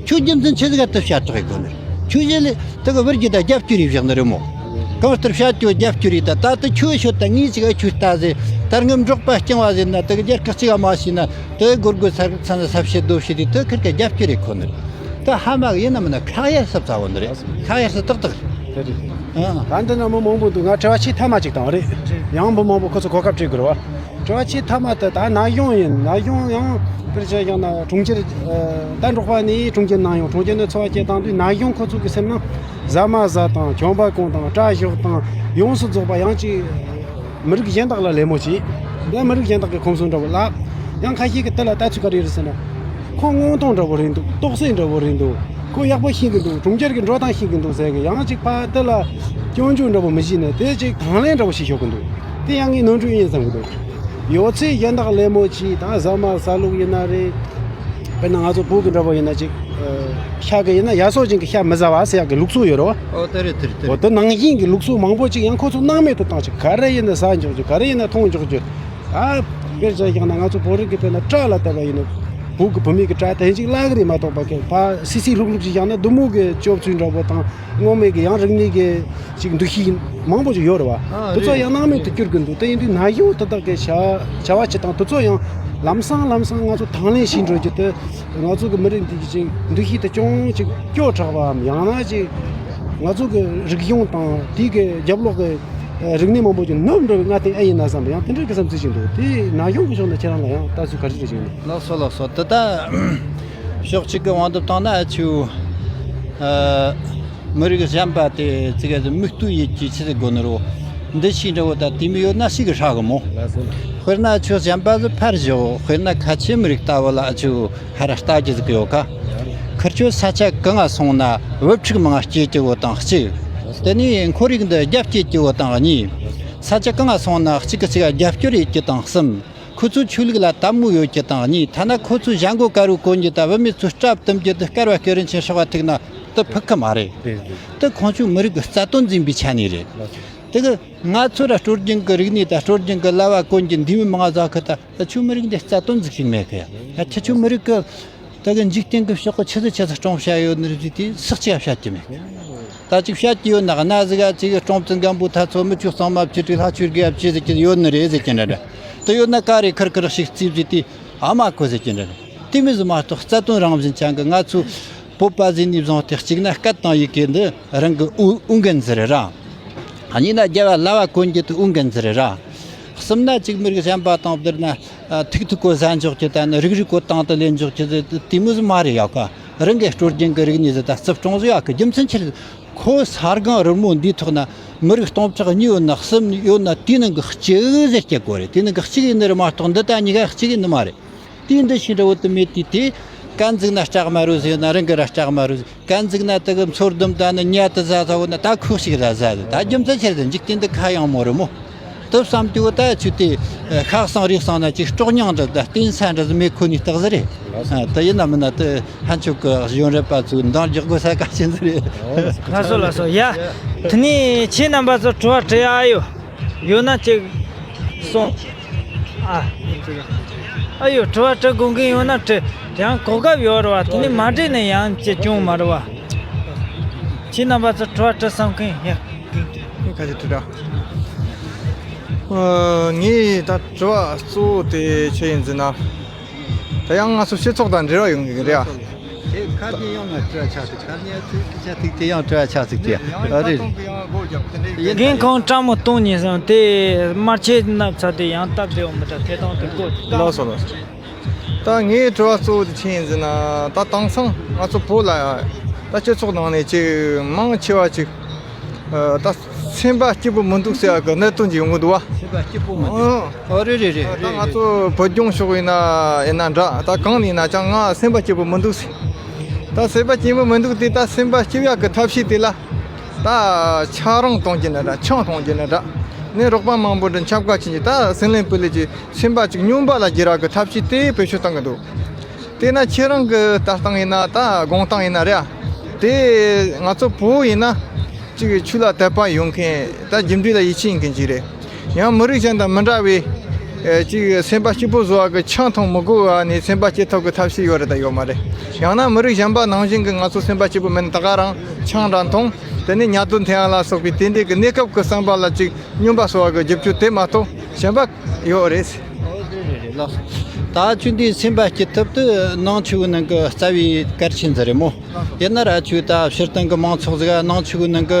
ཁྱོད་རྒྱུ་མཚན་ཆི་ཟིག་ག་དུ་བཤད་དྲག་གི་གོ་ནི་རེད། ཁྱོད་གཞི་ལས་དེ་གི་བུ་རྒྱུད་ད་རྒྱབ་སྐྱོར་ཡིན་བཞག་ནི་རེད་མོ། གང་ལྟར་བཤད་རྒྱུ་རྒྱབ་སྐྱོར་ཡིན་ད་ད་དུ་ཁྱོད་ཤོད་ད་ངས་ཅིག་ཨ་ཁྱོད་ལྟ་ཟེར། ད་ངས་འབྲོག་པ་རྐྱང་བ་ཟེར་ན་དེ་གི་རྒྱལ་ཁག་ཅིག་ག་མ་ཤེས་ན་དེ་སྒོར་སྒོར་ས་ས་ས་བཤད་རྡོ་བཤད་དེ་དེ་ཁིར་གི་རྒྱབ་སྐྱོར་ཡིན་གོ་ནི་རེད། ད་ཧ་མ་གི་ཡིན་ན་མིན་ན་ཁག་ཡར་སབ་ཚ་བོ་ནི་རེད། ཁག་ཡར་ས་ཏག་ཏག་རེད། དེ་རེད། ཨ། ད་འདི་ན་མི་མང་པོ་འདུག་ང་དྲི་བ་ཆེས་ཐ་མ་ཅིག་དང་རེད། ཡང་མི་མང་པོ་ཁོ་ཚོ་གོ་སྐབས་སྤྲད་དགོས་རེད་བ། དྲི་བ་ཆེས་ཐ་མ་དེ་ད་ན་གཞོན་ཡིན། ན་གཞོན་ཡང་དཔེར་བྱས་ཀྱང་ན་གྲོང་ཁྱེར་ད་འབྲོག་པ་ནས་གྲོང་ཁྱེར་ནང་ཡོང་། གྲོང་ཁྱེར་ནས་འཚོ་བ་སྐྱེལ་བཏང་དུས་ན་གཞོན་ཁོ་ཚོ་གི་སེམས་ནང་ཟ་མ་ཟ་དང་གྱོན་པ་གོན་དང་སྐྲ་བཞོག་དང་ཡོངས་སུ་རྫོགས་པ་ཡང་ཅིག་མི་རིགས་གཞན་དག་ལ་ལད་མོ་བྱེད། འདི་མི་རིགས་གཞན་དག་གི་ཁོམ་སོང་འདྲ་བོ་ལགས། ཡང་ཁ་ཤས་ཀྱི་དེ་ལ་ལྟ་ཚུལ་ག་རེ་རེད་ཟེར་ན། ཁོ་དངོས་མཐོང་འདྲ་བོ་རེད་འདུག་རྟོགས་སད་འདྲ་བོ་རེད་འདུག་ཁོ་ཡག་པོ་ཤེས་ཀྱི་འདུག་གྲོང་ཁྱེར་གྱི་འགྲོ་སྟངས་ཤེས་ཀྱི་འདུག་ཟེར་གི། ཡང་ཅིག་ཕ་དེ་ལ་སྐྱོན་བརྗོད་འདྲ་བོ་མི་བྱེད་ནས་དེ་ཅིག་དང་ལེན་འདྲ་བོ་ཞིག་ཤོག་གི་འདུག་དེ་ཡང་ངའི་ནོར་འཁྲུལ་ཡིན་བསམ་གི་འདུག་ཡོད་ཚད་གཞན་དག་ལད་མོ་ཆེ་ད་ཟ་མ་ཟ་ལུགས་ཡིན་ན་རེད། དཔེར་ན་ང་ཚོ་བོད་ཀྱི་འདྲ་པོ་ཡིན་ན་ཅིག་ཤ་གི་ཡིན་ན་ཡ་སོ་ཅན་གྱི་ཤ་མི་ཟ་བ་ཟེར་ཡག་གི་ལུགས་སྲོལ་ཡོད་རེད་བ། ཨོ་དེ་རེད་དེ་རེད་དེ་འོ་རེད། དེ་ནང་བཞིན་གྱི་ལུགས་སྲོལ་མང་པོ་ཅིག་ཡང་ཁོ་ཚོ་སྣང་མེད་དུ་བཏང་ཅིག་ག་རེ་ཡིན་ན་ཟ་འཇོག་རྒྱུ་ག་རེ་ཡིན་ན་འཐུང་འཇོག་རྒྱུ། ཨ་དཔེར་བཞག་ཡང་ན་ང་ཚོ་བོད་རིགས་ཀྱི་དཔེར་ན་སྐྲ་ལ་བལྟས་པ་ཡིན་ན་བོད་ཀྱི་བུད་མེད་ཀྱི་སྐྲ་དེ་ཅིག་བརླག་རེད་མ་གཏོགས་པ་ཁྱེད་ཕ་སི་སི་ལྷུག་ལྷུག་ཅིག་བཞག་ན་བདུད་མོ་གི་སྐྱོབ་ཚུལ་འདྲ་པོ་དང་སྔོན་མེད་ཀྱི་ཡང་རིག་གནས་ཀྱི་ཅིག་འདུ་ཤེས་མང་པོ་ཅིག་ཡོད་རེད་བ། ཨ་དེ་ཚོ་རེད་ཡང་སྣང་མེད་དུ་བསྐྱུར་གི་འདུག་དེ་ཡིན་དུས་ན་གཞོན་དེ་དག་གི་བྱ་བ་བྱ་བ་བྱེད་སྟངས་དེ་ཚོ་ཡང་ལམ་སང་ལམ་སང་ང་ཚོ་དང་ལེན་བྱེད་འགྲོ་རྒྱུ་དེ་ང་ཚོ་གི་མི་རིགས་འདི་གི་ཅིག་འདུ་ཤེས་དེ་ཅུང་ཅིག་སྐྱོ་དྲགས་པའམ་ཡང་ན་ཅིག་ང་ཚོ་གི་རིག་གཞུང་དང་དེ་གི་རྒྱབ་ལོགས་གི་རིག་གནས་མང་པོ་ཅིག་ནུབ་འགྲོ་བའི་ང་དེ་ཨེ་ཡིན་ན་བསམ་པ་ཡང་དེ་འདྲའི་གི་བསམ་ཚུལ་ཞིག་འདུག་དེ་ན་གཞོན་གི་ཕྱོགས་ནས་ཁྱེད་རང་ལ་ཡང་ལྟ་ཚུལ་ག་རེ་རེ་ཞིག་འདུག་ལགས་སོ་ལགས་སོ། དེ་ད་ཕྱོགས་གཅིག་གི་དབང་དུ་བཏང་ན་ཨ་ཆུ་ཨ་མི་རིགས་གཞན་པ་དེ་ཙི་ག་ཟིག་མིག་ལྟོས་ཡིད་ཀྱི་ཆི་ཟིག་དགོ་ནི་རོ། འདི་ཤི་འདྲ་བོ་ད་དེ་མི་ཡོད་ན་ཤི་གི་ཧྲ་གི་མོ། དཔེར་ན་ཨ་ཆུ་གཞན་པ་ཟིག་ཕར་བཞག་དཔེར་ན་ཁ་ཆེ་མི་རིགས་ལྟ་བུ་ལ་ཨ་ཆུ་ཧ་ར་ལྟ་རྒྱུ་ཟིག་ཡོད་ཀ་ཁིར་ཆོས་ས་ཆ་གང་ང་སོང་ན་བུ་ཕྲུག་མང་སྐྱེས་ཀྱི་བོ་དང་གཅིག་དེ་ནས་ཁོར་ཡུག་འདི་རྒྱ་སྐྱེད་ཀྱི་བོ་དང་གཉིས། ས་ཆ་གང་ང་སོང་ན་གཅིག་གི་གཅིག་རྒྱབ་སྐྱོར་ཡེད་ཀྱི་དང་གསུམ། ཁོ་ཚོའི་ཆོས་ལུགས་ལ་དད་མོས་ཡོད་ཀྱི་དང་གཉིས། ཐ་ན་ཁོ་ཚོའི་བཞེས་སྒོ་དཀར་བོའི་གོན་རྒྱུ་དང་བུད་མེད་ཚོའི་སྐྲ་བཏུམ་རྒྱུ་དེ་དཀར་བ་སྐེ་རིང་ཆེན་ཧྲིལ་བ་ཐུག་ན་དེ་ཕུག་གི་མ་རེད། རེད་རེད། དེ་ཁོང་ཚོའི་མི་རིགས་ཀྱི་རྩ་དོན་འཛིན་པའི་ཆ་ནས་རེད། དེ་གི་ང་ཚོ་ར་སྲོལ་རྒྱུན་གྱི་རིག་གནས་དང་སྲོལ་རྒྱུན་གྱི་གླ་བ་གོན་རྒྱུ་འདི་མི་མང་ཟ་ཁི་ད་ད་ཆོའི་མི་རིགས་འདི་རྩ་དོན་ཟིག་ཞིག་མེད་གི་ཡ། ད་ཁྱེད་ཆོའི་མི་རིགས་ཀྱི་ད་གི་འཇིག་རྟེན་གྱི་ཕྱོགས་ཀྱི་ཆི་ཟིག་ཆི་ཟིག་སྲུང་བྱ་ཡོད་ནི་རེད་ཟེར་དུས་སུ་གཅིག་བཤད་ཀྱི་མེད། ད་ཅིག་བཤད་ཀྱི་ཡོད་ན་གནའ་ཟིག་ག་ཅིག་སྲུང་བཙན་སྒམ་པོ་ཐ་ཚོ་མི་ཆོས་གཙང་མ་བཅུ་དྲུག་ལྷ་ཆོས་དགེ་བ་བཅུ་ཟེར་གྱི་ཡོད་ནི་རེད་ཟེར་གྱི་འདྲ་འདྲ། དེ་ཡོད་ན་ག་རེ་ཁིར་ཁིར་ཞིག་རྩིས་ཟེར་དུས་ཨ་མ་ཁོ་ཟེར་གྱི་འདྲ་འདྲ། དེ་མི་ཟིག་མ་གཏོགས་རྩ་དོན་རང་བཞིན་ཅན་གྱི་ང་ཚོའི་བོད་པ་ཟེར་ནས་བཟུང་སྟེ་གཅིག་ན་སྐད་དང་ཡི་གེ་འདི་རང་གི་ཨུ་ཨུ་འགན་ཟེར་ར། གཉིས་ན་རྒྱལ་བ་ལ་བ་གོན་རྒྱུ་དེ་ཨུ་འགན་ཟེར་ར། གསུམ་ན་གཅིག་མི་རིགས་གཞན་པ་དང་བསྡུར་ན། ཨ་ཐུག་ཐུག་གོ་ཟ་འཇོག་རྒྱུ་དང་ནི་རིག་རིག་གོ་སྟངས་དུ་ལེན་འཇོག་རྒྱུ་དེ་དེ་མོ་ཟིག་མ་རེད་ཡ་ཀ། རང་གི་སྲོལ་རྒྱུན་གྱི་རིག་གནས་ཟིག་དང་རྩིས་སྤྲོང་ཟིག་ཡ་ཀ་རྒྱུ་མཚན་ཆི་རེད། ཁོ་ས་སྒང་རི་མོ་འདིའི་ཐོག་ན་མི་རིགས་སྟོང་ཕྲག་གཉིས་ཡོད་ན་གསུམ་ཡོད་ན་དེའི་ནང་གི་གཅིག་ཟེར་སྐྱེ་དགོས་རེད། དེའི་ནང་གི་གཅིག་ཡིན་ནི་རེད་མ་གཏོགས་འདི་དང་གཉིས་ཀ་གཅིག་ཡིན་ནི་མ་རེད། དེའི་འདི་ཤིང་འདྲ་བོ་དུ་མེད་དུས་དེ། གན་ཟིག་ན་སྐྲག་མ་རུ་ཟེར་ན་རང་གི་ར་སྐྲག་མ་རུ་ཟེར། གན་ཟིག་ན་དེ་གི་མཚོ་ལྡུམ་ད་ནི་ཉལ་དུ་ཟ་ཟ་བོ་ན་ད་ཁུག་ཞིག་ར་ཟ་ཟེར། ད་རྒྱུ་མཚན་ཆེར་ཟེར་འཇིག་རྟེན་འདི་ཁ་ཡང་མོ་རུ་མོ། དུ་བསམ་དུས་ད་ཆུ་དེ་ཤ་གསང་རུས་གསང་ན་ཅིག་སྲོག་མྱང་འདྲ་ད་བརྟེན་ས་འདྲ་ཟིག་མེད་ཁོ་ནི་རྟགས་ཟིག་རེད། ད་ཡིན་ན་མིན་ན་དུ་ཧན་ཆོག་གི་གཞོན་རབས་པ་ཚོས་འདང་རྒྱག་དགོས་ས་ག་ཆེན་ཟིག་རེད། ལགས་སོ་ལགས་སོ་ཡ། དེ་ནས་ཁྱེད་རྣམ་པ་ཚོ་དྲི་བ་དྲི་ཡ་ཨ་ཡོད། ཡོད་ན་ཅིག་གསུངས། ཨ། ཨ་ཡོད་དྲི་བ་དྲི་དགོས་མཁན་ཡོད་ན་དྲི། དེ་ཡང་གོ་སྐབས་ཡོད་རེད་བ། དེ་ནས་མ་དྲིས་ནས་ཡང་ཅི་བྱུང་མ་རེད་བ། ཁྱེད་རྣམ་པ་ཚོ་དྲི་བ་དྲི་བསམ་མཁན་ཡ། ཁ་ཅིག་དྲི་ར། ཨ། ངས་ད་དྲི་བ་གཙོ་བོ་དེ་ཆི་ཡིན་ཟེར་ན། ད་ཡང་ང་ཚོ་སྤྱི་ཚོགས་དང་འབྲེལ་བ་ཡོང་གི་རེད་ཨ། དེ་ཁ་ཉིན་ཡང་ང་དྲི་བ་ཆགས་ཐིག་ཁ་ཉིན་ཚིག་ཆགས་ཐིག་དེ་ཡང་དྲི་བ་ཆགས་ཐིག་དེ་ཨ་རེད། རྒན་ཁོང་ཀྲ་མོ་གཏོང་ཉེ་སོང་དེ་དམར་ཆས་ནབ་ཚ་དེ་ཡང་སྟབས་བདེ་བ་མི་འདྲ་ཐད་གཏོང་དུ་བཀོད། ལགས་སོ་ལགས་སོ། ད་ངའི་དྲི་བ་གཙོ་བོ་དེ་ཆི་ཡིན་ཟེར་ན། ད་དེང་སང་ང་ཚོ་བོད་ལ་ད་སྤྱི་ཚོགས་ནང་ནས་ཅིག་མང་ཆེ་བ་ཅིག་ཨ། ད་སེམས་པ་སྐྱིད་པོ་མི་འདུག་ཟེར་བ་གི་གནད་དོན་ཅིག་ཡོང་གི་འདུག་བ། སེམས་པ་སྐྱིད་པོ་མི་འདུག་ཨང་། ཨོ་རེད་རེད་རེད་ད་རེད་ང་རེད། ཚོ་བོད་ལྗོངས་ཕྱོགས་ཡིན་ན་ཡིན་ན་འདྲ། ད་གང་ནས་ཡིན་ན་ཅང་ང་སེམས་པ་སྐྱིད་པོ་མི་འདུག་ཟེར། ད་སེམས་པ་སྐྱིད་པོ་མི་འདུག་དེ་ད་སེམས་པ་སྐྱིད་ཡག་གི་ཐབས་ཤེས་དེ་ལ་ད་ཆག་རང་གཏོང་རྒྱུ་ན་འདྲ། ཆང་འཐུང་རྒྱུ་ན་འདྲ། ནས་རོགས་པ་མང་པོ་འདྲ་ཆབ་ཀ་ཕྱིན་གྱི་ད་སེམས་ལེན་སྤུ་ལེ་གྱི་སེམས་པ་ཅིག་སྙོམས་པ་ལ་སྒྱུར་བ་གི་ཐབས་ཤེས་དེ་བེད་སྤྱོད་གཏང་གི་འདུག་དེས་ན་ཁྱེད་རང་གི་ལྟ་སྟངས་ཡིན་ན་ད་དགོངས་སྟངས་ཡིན་ན་རེད་ཨ། དེ་ང་ཚོ་བོད་ཡིན་ན་ཅིག་ཆོས་ལ་དད་པ་ཡོད་མཁན་ད་རྒྱུ་འབྲས་ལ་ཡིད་ཆེས་ཡིན་མཁན་ཅིག་རེད། ཡང་མི་རིགས་གཞན་དང་མི་འདྲ་བའི་ཨེ་ཅིག་སེམས་པ་སྐྱིད་པོ་བཟོ་བ་གི་ཆང་འཐུང་མི་དགོས་བ་ནས་སེམས་པ་སྐྱིད་ཐབས་གི་ཐབས་ཤེས་ཡོད་རེད་ད་ཡོད་མ་རེད། ཡང་ན་མི་རིགས་གཞན་པ་ནང་བཞིན་གི་ང་ཚོ་སེམས་པ་སྐྱིད་པོ་མིན་ད་ག་རང་ཆང་འདྲ་འཐུང་དེ་ནས་ཉལ་དུ་འཐེན་ཡ་ལ་སོགས་པའི་དེ་འདྲའི་གི་གནས་སྐབས་གི་བསམ་པ་ལ་ཅིག་སྙོམས་པ་བཟོ་བ་གི་རྒྱུ་བཅུ་དེ་མ་གཏོགས་གཞན་པ་ཡོད་རེད། ཨོ་རེད་རེད་རེད་ལགས་སོ། ད་ཆུ་འདིའི་སེམས་པ་སྐྱིད་ཐབས་དུ་ནང་ཆོས་ནང་གི་རྩ་བའི་གལ་ཆེན་ཟིག་རེད་མོ། ཡིན་ན་ར་ཆུ་ད་ཕྱིར་བཏང་གི་མང་ཚོགས་ཟིག་ནང་ཆོས་ནང་གི་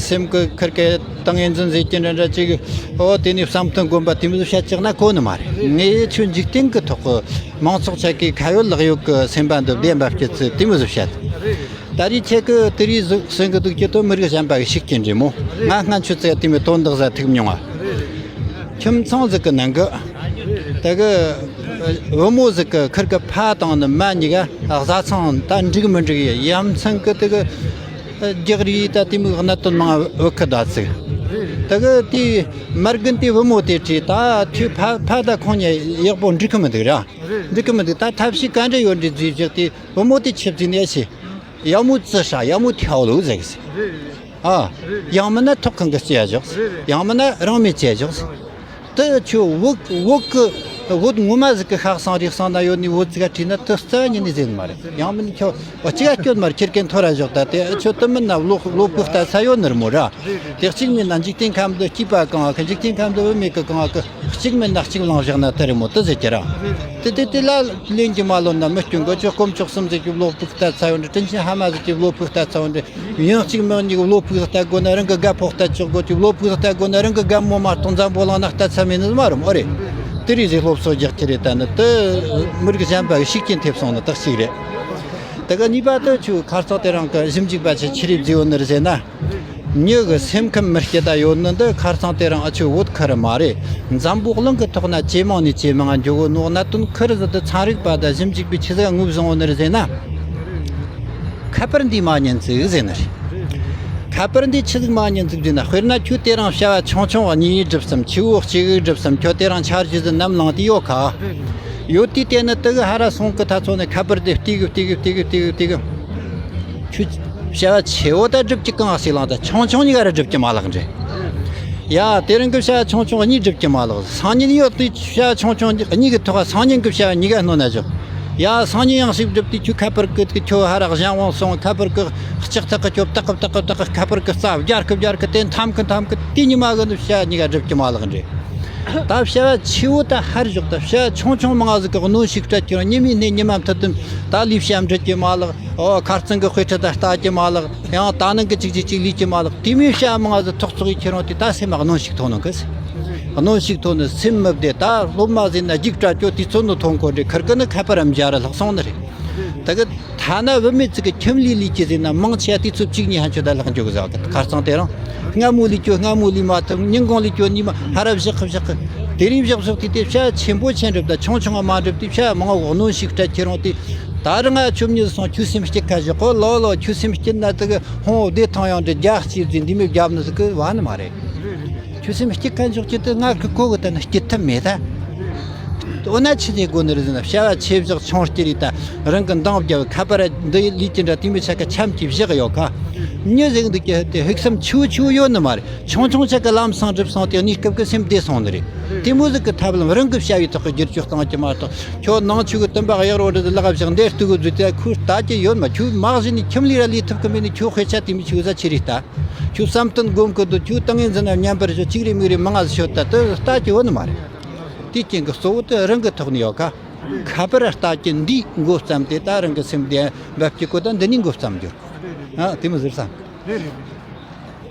སེམས་ཀྱི་ཁུར་གི་ཏང་ཡོན་འཛིན་ཟེར་གྱི་འདྲ་འདྲ་ཅིག་ཨོ་དེ་ནས་བསམ་གཏན་དགོན་པ་དེ་མོ་ཟིག་བཤད་ཅག་ན་གོ་ནི་མ་རེད། ངས་ཆུ་འཇིག་རྟེན་གི་ཐོག་གི་མང་ཚོགས་ཆ་གི་ཁ་ཡོད་ལག་ཡོད་གི་སེམས་པ་འདི་བདེན་པ་སྐྱིད་ཚུལ་དེ་མོ་ཟིག་བཤད། ད་རེས་ཁྱེད་ཀྱི་དེ་རིགས་ཟིག་གསུང་གི་འདུག་ཀྱི་དོ་མི་རིགས་གཞན་པ་གི་ཤིག་གི་འདྲི་མོ། ང་སྔ་ཆུ་ཚད་དེ་མོ་དོན་དག་ཟ་ཐུབ་མྱོང་ང་། ཁྱིམ་ཚང་ཟིག་གི་ནང་གི་དེ་གི་བུ་མོ་ཟིག་གི་ཁུར་གི་ཕ་དང་ནི་མ་གཉིས་ཀ་བཟའ་ཚང་ད་འགྲིག་མི་འགྲིག་ཡ་ཡ་མཚན་གི་དེ་གི་རྒྱག་རེས་ད་དེ་མོ་གནད་དོན་མང་བུ་ཁི་ད་ཚིག་ད་གི་དེའི་མ་རྒན་དེ་བུ་མོ་དེ་བྲིས། ད་ཐོས་ཕ་ཕ་ད་ཁོང་གཉིས་ཡག་པོ་འགྲིག་གི་མི་འདུག་ར། འགྲིག་གི་མི་འདུག་ད་ཐབས་ཤེས་ག་འདྲ་ཡོད་འདྲི་རྫུས་བཞག་དེ་བུ་མོ་དེ་ཆིབས་རྫུས་ནས་ཤི། ཡག་མོ་བརྩི་ཧྲ་ཡག་མོ་ཐལ་ལོ་ཟེར་གི་ཟེར། ཨ། ཡང་མིན་ན་ཐོག་ཁང་གི་སྐྱེ་བཞག་ཡང་མིན་ན་རང་མོས་སྐྱེ་བཞག་དེ་ཁྱོད་བོད་བོད་གི་བོད་ངོ་མ་ཟིག་གི་ཤ་གསང་རུས་གསང་ན་ཡོད་ནི་བོད་ཟིག་ག་བྲིས་ན་དེ་རྩ་བ་ཉིད་ནས་ཟེར་ནི་མ་རེད། ཡང་མིན་ཁྱོད་ཨ་ཅི་ག་སྐྱོན་མ་རེད། ཁྱེད་ཀྱིས་ཐོ་ར་བཞག་ད་དེ་ཁྱོད་དེ་མིན་ན་བློ་བློ་ཕུགས་ལྟ་ས་ཡོད་ནི་རེད་མོ་ར། དེ་གཅིག་མིན་ན་འཇིག་རྟེན་ཁམས་འདི་སྐྱིད་པ་གང་གི། འཇིག་རྟེན་ཁམས་འདི་བུད་མེད་གི་གང་གི། གཅིག་མིན་ན་གཅིག་བླངས་བཞག་ན་དེ་རེད་མོ། དེ་ཟེར་གྱི་ར། དེ་དེ་དེ་ལ་ལེན་གྱི་མ་ལོན་ན་མི་སྐྱོན་གི། ཁྱོད་དཀོན་མཆོག་གསུམ་ཟེར་གྱི་བློ་ཕུགས་ལྟ་ས་ཡོད་འདྲ། དྲིན་ཆེན་ཕ་མ་ཟེར་གྱི་བློ་ཕུགས་ལྟ་ས་ཡོད་འདྲ། ཡང་གཅིག་མིན་གཉིས་བློ་ཕུགས་ལྟ་དགོས་ན་རང་གི་རྒད་པོ་ལྟ་ཆོག་དགོས་ཀྱི། བློ་ཕུགས་ལྟ་དགོས་ན་རང་གི་རྒད་མོ་མ་གཏོགས་འཛམ་བུ་གླིང་ན་ལྟ་ས་མེད་ནི་མ་རེད་མོ། ཨོ་རེད། དེ་རིགས་ཟིག་སློབ་གསོ་རྒྱག་རྒྱུ་རེད། ད་ནི་དེ་མི་རིགས་གཞན་པ་གི་ཤུགས་རྐྱེན་ཐེབས་སོང་ནི་དག་ཅིག་རེད། དེ་ག་གཉིས་པ་དེ་ཁྱོད་ཁ་རྩང་དེ་རིང་གི་ཞིབ་འཇུག་པ་ཆེ་ཆི་རེད་བརྫིས་ཡོད་ནི་རེད་ཟེར་ན། མྱི་གི་སེམས་ཁམས་མི་སྐྱིད་ད་ཡོད་ནི་འདི་ཁ་རྩང་དེ་རིང་ཨ་ཆོས་བོད་ཁུལ་རེད་མ་རེད། འཛམ་བུ་གླིང་གི་ཐོག་ན་ཇེ་མང་ནས་ཇེ་མང་འགྱོ་གི་ནོ། གནད་དོན་ཁུར་ཟིག་དེ་ཚན་རིག་པ་དང་ཞིབ་འཇུག་པས་ཆི་ཟིག་ངོས་བཟུང་ཡོད་ནི་རེད་ཟེར་ན། ཁ་པར་འདི་མ་ཉན་ཟིག་ཟེར་ནི་རེད། ཁ་པར་འདི་ཆི་ཟིག་མ་ཉན་ཟིག་ཟེར་ན། དཔེར་ན་ཁྱོད་དེ་རིང་བྱ་བ་ཆུང་ཆུང་གཉིས་སྒྲུབ་སམ། ཆེ་བོ་གཅིག་སྒྲུབ་སམ། ཁྱོད་དེ་རིང་འཆར་གཞི་ཟིག་ནམ་ལངས་དུས་ཡོད་ཁ། ཡོད་དུས་དེ་ནི་དེ་གི་ཧ་ར་སོང་གི་ཐ་ཚོ་ནས་ཁ་པར་དེ་བལྟས་གི་བལྟས་གི་བལྟས་གི་བལྟས་གི་བལྟས་གི། ཁྱོད་བྱ་བ་ཆེ་བོ་ད་སྒྲུབ་ཀྱི་གང་ཞིག་ལངས་ད་ཆུང་ཆུང་གཉིས་ཀ་ར་སྒྲུབ་ཀྱི་མ་ལགས་འདྲེ། ཡ་དེ་རིང་གི་བྱ་བ་ཆུང་ཆུང་གཉིས་སྒྲུབ་ཀྱི་མ་ལགས། སང་ཉིན་ཡོད་དུས་བྱ་བ་ཆུང་ཆུང་གཉིས་ཀྱི་ཐོག་སང་ཉིན་གི་བྱ་བ་གཉིས་ཀ་སྣོན་ན་བཞག་ཡ་སང་ཉིན་ཡང་ཞིག་སྒྲུབ་དུས་ཁྱོད་ཁ་པར་ཀི་ཀི་ཁྱོད་ཧ་ར་གཞན་དབང་སོང་། ཁ་པར་ཀི་ལྕགས་ཐག་གི་ཁྱོད་ཏག་ཏག་ཏག་ཏག་ཁ་པར་ཀི་རྩ་བརྒྱར་ཀི་བརྒྱར་ཀི་དེ་འཐམ་ཀི་འཐམ་ཀི་དེ་ཉི་མ་གི་འདི་བྱ་བ་གཉིས་ཀ་སྒྲུབ་ཀྱི་མ་ལགས་འདྲེ། ད་བྱ་བ་ཆེ་བོ་ད་ཧར་བཞག་ད་བྱ་བ་ཆུང་ཆུང་མང་ཟིག་གི་གནོན་ཤུགས་སྤྲད་ཀྱི་རུང་ཉི་མའི་གནས་ཉི་མ་མཐུད་དུ་ད་ལས་བྱ་འབྲི་ཀྱི་མ་ལགས། ཨོ་ཁ་རྩང་གི་དཔེ་ཁྲིད་ད་ལྟ་ཀྱི་མ་ལགས། ཡང་ད་ནང་གི་ཅིག་ཅིག་ཅིག་ལས་ཀྱི་མ་ལགས། དེ་མོའི་བྱ་བ་མང་ཟིག་ཐོག་ཚོགས་ཡི་ཁྱེད་རང་དེ་ད་སེམས་མ་གནོན་ཤུགས་ཐོན་ནོ་གི། གནོན་ཤུགས་ཐོན་ནི་སེམས་མི་བདེ། ད་སློབ་མ་ཟིན་ན་རྒྱུགས་སྤྲད་ཀྱོ་དུས་ཚོད་ནི་ཐོན་གོ་འདྲེ། ཁིར་ཀི་ནི་ཁ་པར་རམ་འཇའ་ར་ལྷག་སོང་ནི་རེད། ད་གི་ཐ་ན་བུད་མེད་ཅིག་གི་ཁྱིམ་ལས་ལས་ཀྱི་ཟིན་ན་མང་ཆེ་བ་དུས་ཚོད་གཅིག་གཉིས་ཧན་ཆོད་ད་ལྷག་འཇོག་གི་ཟ་གི། ཁ་རྩང་དེ་རང་སྔ་མོ་ལས་ཀྱོ་སྔ་མོ་ལས་མ་ཐུབ། ཉིན་གང་ལས་ཀྱོ་ཉི་མ་ཧ་ར་བཞག་གི་བཞག་གི། དེ་རིང་བཞག་བཞག་དུས་དེ་བྱ་ཆེན་པོ་ཆེན་འགྲུབ་ད་ཆུང་ཆུང་མ་འགྲུབ་དུས་བྱ་མང་བོ་གནོན་ཤུགས་སྤྲད་ཁྱེད་རང་དེ། ད་རང་ང་ཆོ་མྱི་སོང་ཁྱོད་སེམས་སྐྱིད་ཁ་བཞག་གོ་ལོ་ལོ། ཁྱོད་སེམས་སྐྱིད་ན་དེ་གི་ཧོང་བདེ་ཐང་ཡང་འདྲེ་རྒྱ་སྐྱིད་ཟིན་འདི་མོ་རྒྱབ་ནི་ཟིག་གི་བ་ནི་མ་རེད། ཆུ་སེམས་སྐྱིད་མཁན་ཕྱོགས་ཀྱི་དེ་ང་གི་གོ་གི་དེ་ནི་སྐྱིད་ཐབས་མེད་ད། འོ་ན་ཆི་ནས་དགོས་ནི་རེད་ཟེར་ན། བྱ་བ་ཆེ་བཞག་ཆུང་སྐྱིད་རེད་ད། རང་གི་འདང་རྒྱབ་ཁ་པར་འདི་ལས་ཀྱི་འདྲ་དེ་མི་ཆ་ག་འཆམ་གྱིས་བཞག་ཡོད་ཁ། མྱི་ཟིག་འདུག་ཀྱི་དེ་ཕུགས་བསམ་ཆེ་བོ་ཆེ་བོ་ཡོད་ནི་མ་རེད། ཆུང་ཆུང་ཆ་ག་ལམ་སང་འགྲུབ་སོང་དེ་གནས་སྐབས་ཀྱི་སེམས་བདེ་སོང་ནི་རེད། དེ་མོ་ཟིག་གི་ཐབས་ལམ་རང་གི་བྱ་བའི་ཐོག་གི་བསྒྱུར་བཅོས་བཏང་གི་མ་གཏོགས། ཁྱོད་ནང་ཆོས་གི་བསྟན་པ་གཡག་རོ་འདྲ་ལག་བཞག་འདིར་གཏུག་གི་འཛུལ་དེ་ཁོས་ལྟ་གི་ཡོད་མ། ཁྱོད་མ་གཞི་ནས་ཁྱིམ་ལས་ར་ལས་ཐུབ་གི་མེད་ནི། ཁྱོད་དཔེ་ཆ་དེ་མི་ཆོས་ཟ་ཆི་རེད་ལྟ། ཁྱོད་བསམ་གཏན་སྒོམ་གི་འདུག་ཁྱོད་ཏིང་ངེ་འཛིན་ན་མཉམ་པར་བཞག་ཅིག་རེ་མིག་རེ་མང་ང་ཟིག་ཤོད་ད་དེ་ལྟ་གི་ཡོད་ནི་མ་རེད། དེའི་རྐྱེན་གྱིས་གཙོ་བོ་དེ་རང་གི་ཐོག་ནས་ཡོད་ཁ། ཁ་པར་ལྟ་གི་འདིས་འགོ་བརྩམས་ཏེ་ད་རང་གི་སེམས་བདེ་འབབ་ཀྱི་གོ་ད་འདི་ནས་འགོ་བརྩམས་རྒྱུ། ཨ་དེ་མི་ཟེར་བསམ།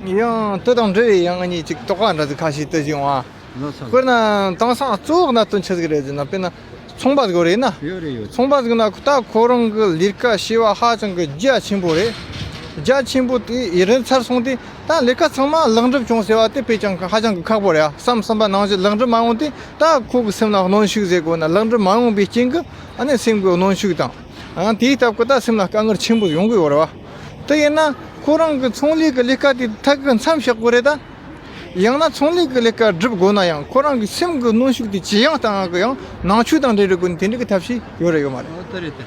ཡང་དེ་དང་འབྲེལ་བའི་ཡང་ང་གཉིས་ཅིག་དོགས་པ་འདྲ་ཟིག་ཁ་ཤས་དེ་བཞིན་བ། ལགས་སོ། དཔེར་ན་དེང་སང་གཙོ་བོ་གནད་དོན་ཆི་ཟིག་རེད་ཟེར་ན། དཔེར་ན་ཚོང་པ་ཟིག་རེད་ན། ཡོད་རེད་ཡོད། ཚོང་པ་ཟིག་ན་ད་ཁོ་རང་གི་ལས་ཀ་བྱེད་པ་ཧ་ཅང་གི་རྒྱ་ཆེན་པོ་རེད། རྒྱ་ཆེན་པོ་དེ་ཡི་རིན་ཚར་སོང་དུས་ད་ལས་ཀ་ཚང་མ་ལེགས་འགྲུབ་བྱུང་ཟེར་བ་དེ་དཔེ་ཀྱང་ཧ་ཅང་གི་ཁག་པོ་རེད། བསམ་བསམ་པ་ནང་བཞིན་ལེགས་འགྲུབ་མ་ཡོང་དུས་ད་ཁོ་གི་སེམས་ལ་གནོན་ཤུགས་ཟེར་དགོས་ན་ལེགས་འགྲུབ་མ་ཡོང་པའི་རྐྱེན་གྱིས་ཨ་ནི་སེམས་ཀྱི་གནོན་ཤུགས་དང་། ཨ་དེའི་སྟབས་ཀྱིས་ད་སེམས་ལ་དཀའ་ངལ་ཆེན་པོ་ཡོང་གི་ཡོད་རེད་བ། དེ་ཡིན་ན་ཁོ་རང་གི་ཚོང་ལས་ཀྱི་ལས་ཀ་དེ་ཐད་ཀར་མཚམས་བཞག་དགོས་རེད་ད། ཡང་ན་ཚོང་ལས་ཀྱི་ལས་ཀ་སྒྲུབ་དགོས་ན་ཡང་ཁོ་རང་གི་སེམས་ཀྱི་གནོན་ཤུགས་དེ་ཇེ་ཡང་བཏང་ཡག་གི་ཡང་ནང་ཆོས་དང་འབྲེལ་བའི་སྒོ་ནས་དེ་འདྲ་གི་ཐབས་ཤེས་ཡོད་རེད་ཡོད་མ་རེད། ཨོ་དེ་རེད་དེ།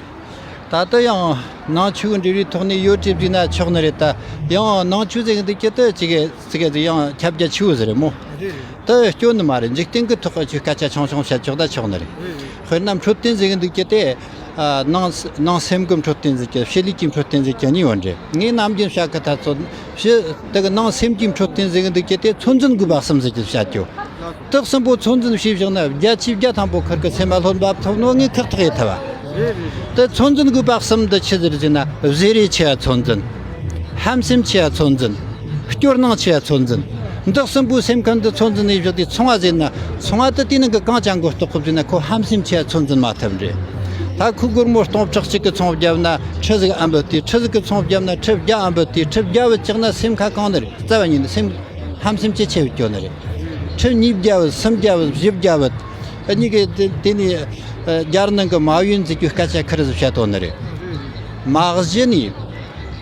ད་ལྟ་ཡང་ནང་ཆོས་ཀྱི་འབྲེལ་བའི་ཐོག་ནས་ཡོད་ཅེས་བརྩིས་ན་ཆོག་ནི་རེད་ད། ཡང་ནང་ཆོས་ཟེར་གི་འདུག་ཀྱི་དེ་ཅིག་ཟེར་གི་ཡང་ཁྱབ་རྒྱ་ཆེ་བོ་ཟིག་རེད་མོ། རེད་རེད། དེ་སྐྱོན་ནི་མ་རེད། འཇིག་རྟེན་གྱི་ཐོག་གི་ཆོས་སྐད་ཆ་ཆུང་ཆུང་བཤད་ཆོག་ད་ཆོག་ནི་རེད། རེད་རེད། དཔེར་ན་འཕྲོད་བསྟེན་ཟེར་གི་འདུག་ཀྱི་དེ། ཨ་ནང་ནང་སེམས་ཀྱི་འཕྲོད་བསྟེན་ཟེར་གྱི་ཕྱི་ལུས་ཀྱི་འཕྲོད་བསྟེན་ཟེར་གྱི་གཉིས་ཡོད་རེད། ངས་ནམ་རྒྱུན་བཤད་གི་ད་ཚོད་ཕྱི་དེ་གི་ནང་སེམས་ཀྱི་འཕྲོད་བསྟེན་ཟེར་གི་འདུག་ཀྱི་དེ་ཚོད་འཛིན་དགོས་པ་གསུམ་ཟེར་གྱི་བཤད་རྒྱུ། དེ་གསུམ་པོ་ཚོད་འཛིན་བྱས་བཞག་ན་བརྒྱ་ཆའི་བརྒྱ་ཐམ་པོ་ཁིར་གི་སེམས་མ་ལྷོད་འབབ་ཐུབ་ནོ་ངས་ཁག་ཐེག་ཡེད་ཐུབ་བ། དེ་ཚོད་འཛིན་དགོས་པ་གསུམ་འདི་ཆི་ཟིག་རེད་ཟེར་ན། བཟེ་རེ་ཆེ་བ་ཚོད་འཛིན། ཧམ་སེམས་ཆེ་བ་ཚོད་འཛིན། སྐྱོ་སྣང་ཆེ་བ་ཚོད་འཛིན། འདི་གསུམ་པོའི་སེམས་ཁམས་འདི་ཚོད་འཛིན་ཡེད་བཞག་དུས་ཚོང་བ་ཟེར་ན། ཚོང་བ་དེ་དེའི་ནང་གི་གང་ཅང་མགོ་གཏོགས་གི་ཟེར་ན། ཁོ་ཧམ་སེམས་ཆེ་བ་ཚོད་འཛིན་མ་ཐུབ་རེད། ད་ཁོ་སྒོར་མོ་སྟོང་ཕྲག་གཅིག་གི་ཚོང་བརྒྱབ་ན་ཁྲི་ཟིག་ཨ་འབུད་དེ། ཁྲི་ཟིག་གི་ཚོང་བརྒྱབ་ན་ཁྲི་བརྒྱ་ཨ་འབུད་དེ། ཁྲི་བརྒྱ་བུད་བཅག་ན་སེམས་ཁ་གང་ནི་རེད། རྩ་བ་ཉིད་ནས་སེམས། ཧམ་སེམས་ཅི་ཆེ་བའི་སྐྱོན་ནི་རེད། ཁྲི་ཉིས་བརྒྱ་བུད་སུམ་བརྒྱ་བུད་བཞི་བརྒྱ་བུད། ཨ་གཉིས་ཀའི་དེ་དེ་ནས་ཨ་རྒྱལ་ནང་གི་མ་ཡུན་ཟེར་རྒྱུའི་སྐད་ཆ་ཁིར་ཟིག་བཤད་དོ་ནི་རེད། མ་གཞི་ནས་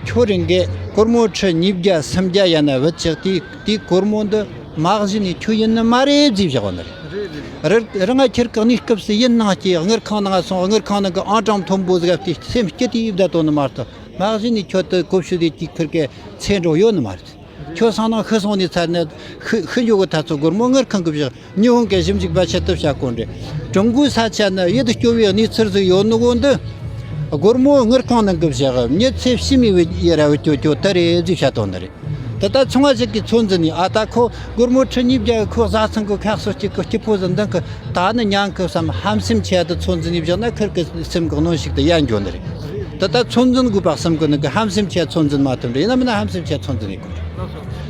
ཁྱོད་རང་གིས་སྒོར་མོ་ཁྲི་ཉིས་བརྒྱ་སུམ་བརྒྱ་ཡན་ན་བུད་ཅིག་དེ་དེའི་སྒོར་མོ་འདི་ མ་གཞི་ནས་ཁྱོད་ཡིན་ནི་མ་རེད་ཟེར་བཞག་ནི་རེད། རེད་རེད། རང་ང་ཁྱེད་ཀྱི་གནས་སྐབས་སུ་ཡིན་ནང་སྐྱེས། དངུལ་ཁང་ནང་སོང་། དངུལ་ཁང་ནང་གི་ཨང་གྲངས་མཐོན་པོ་ཟིག་བལྟས། སེམས་སྐྱིད་དེ་ཡིབ་བསྡད་དོ་ནི་མ་གཏོགས། མ་གཞི་ནས་ཁྱོད་དུ་གོ་ཤུ་དེ་གཅིག་ཁུར་གི་ཚེ་འགྲོ་ཡོད་ནི་མ་རེད། ཁྱོད་སང་ནང་ཤི་སོང་ནས་ཚར་ནི་ཤི་ཤི་འགྱོ་གི་ཐ་ཚོ་སྒོར་མོ་དངུལ་ཁང་གི་བཞག་ཉི་ཧོང་གི་ཞིབ་འཇུག་པ་ཆེད་དུ་བྱ་དགོས་རེད། ཀྲུང་གོའི་ས་ཆ་ནི་ཡིད་སྐྱོ་བའི་གནས་ཚུལ་ཟིག་ཡོད་ནི་གོ་འདི། སྒོར་མོ་དངུལ་ཁང་ནང་གི་བཞག་མྱི་ཚེ་ཕྱི་མའི་བའི་ཡ་ར་བའི་སྐྱོ་སྐྱོ་དེ་རེད་ཟེར་བྱ་དོ་ནི་རེད། དེ་ལྟར་ཚོང་བ་ཞིག་གིས་ཚོད་འཛིན་ནས། ཨ་ད་ཁོ་སྒོར་མོ་ཁྲི་གཉིས་བརྒྱ་གི་ཁོ་བཟའ་ཚང་གི་ཁ་གསོ་གཅིག་གི་སྐྱིད་པོ་ཟིག་འདང་གི་ད་ནི་ཉན་གི་བསམ་ཧམ་སེམས་ཆེ་དུ་ཚོད་འཛིན་ནས་བཞག་ན་ཁིར་གི་སེམས་གི་གནོན་ཤུགས་དེ་ཡལ་འགྱོ་ནི་རེད། དེ་ལྟར་ཚོད་འཛིན་དགོས་པ་བསམ་གི་ནི་གི་ཧམ་སེམས་ཆེ་ཚོད་འཛིན་མ་ཐུབ་རེད། ཡིན་ན་མིན་ན་ཧམ་སེམས་ཆེ་ཚོད་འཛིན་ཡེད་དགོས་རེད།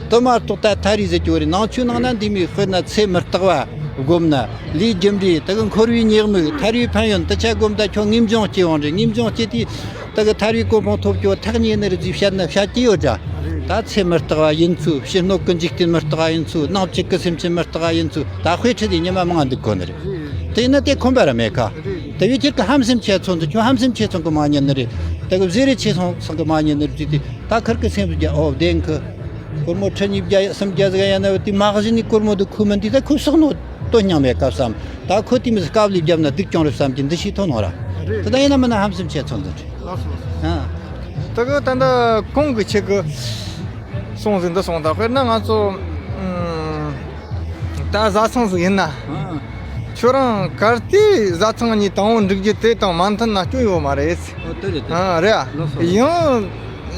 དེ་མ་གཏོགས་ད་ཐ་རི་ཟེར་གྱི་ཡོད་རེད། ནང་ཆོས་ནང་ན་འདི་མོའི་དཔེར་ན་ཚེ་མི་རྟག་པ་སྒོམ་ན། ལས་རྒྱུ་འབྲས་དེ་གི་འཁོར་བའི་ཉེས་དམིགས་ཐར་བའི་ཕན་ཡོན་དེ་ཆ་སྒོམ་ད་ཁྱོད་ངེས་འབྱུང་སྐྱེ་ཡོང་རེད། ངེས་འབྱུང་སྐྱེ་དུས་དེ་གི་ཐར་བའི་གོ་འཕང་ཐོབ་རྒྱུ་ཐག་ཉེ་ནི་རེད་ཟེར་བཤད་ན་བཤད་ཀྱི་ཡོད་འདྲ། ད་ཚེ་མི་རྟག་པ་ཡིན་ཚུལ། ཕྱི་སྣོད་ཀྱི་འཇིག་རྟེན་མི་རྟག་པ་ཡིན་ཚུལ། ནང་བཅུད་ཀྱི་སེམས་ཅན་མི་རྟག་པ་ཡིན་ཚུལ། ད་དཔེ་ཁྲིད་དེ་ཉི་མ་མང་འདུག་གོ་ནི་རེད། དེ་ཡིན་ན་དེ་ཁོམ་པ་ར་མེད་ཀ། དེ་བས་ཁྱེད་ཀྱི་ཧམ་སེམས་ཆེ་ཚོད་འདི་ཁྱོད་ཧམ་སེམས་ཆེ་ཚོད་གི་མ་ཉན་ནི་རེད། དེ་གི་བཟེ་རེ་ཆེ་ཚོད་ཚོད་གི་མ་ཉན་ནི་རེད་དེ། ད་ཁིར་གི་སེམས་རྒྱ་ཨོ་བདེན་གི། སྒོར་མོ་ཁྲི་གཉིས་བརྒྱ་སུམ་བརྒྱ་ཟིག་ཡིན་ན་དེ་མ་གཞི་ནས་སྒོར་མོ་དེ་ཁུ་མིན་དེ་ད་ཁུ་སོག་ནོ་དོན་སྙིང་མེད་ཀ་བསམ། ད་ཁོ་དེ་མི་སྐབས་ལས་བརྒྱབ་ན་སྡུག་ཀྱང་རེད་བསམ་གྱི་འདི་ཤེས་ཐོན་ནོ་ར། དེ་ད་ཡིན་ན་མིན་ན་ཧམ་སེམས་ཆེ་ཚོད་འདི་རེད། ལགས་སོ། ཨ། ད་གི་ད་ལྟ་གོང་གི་ཆེད་གི་སོང་ཟིན་འདི་སོང་། ད་དཔེར་ན་ང་ཚོ་ཨུམ། ད་བཟའ་ཚང་ཟིག་ཡིན་ན། ཨ། ཁྱོད་རང་གར་དེ་བཟའ་ཚང་གཉིས་དང་པོ་འགྲིག་རྒྱུ་དེ་དང་མ་མཐུན་ན་སྐྱོན་ཡོད་མ་རེད། ཨོ་དེ་རེད་དེ། ཨ་རེད་ཨ། ལགས་སོ། ཡང་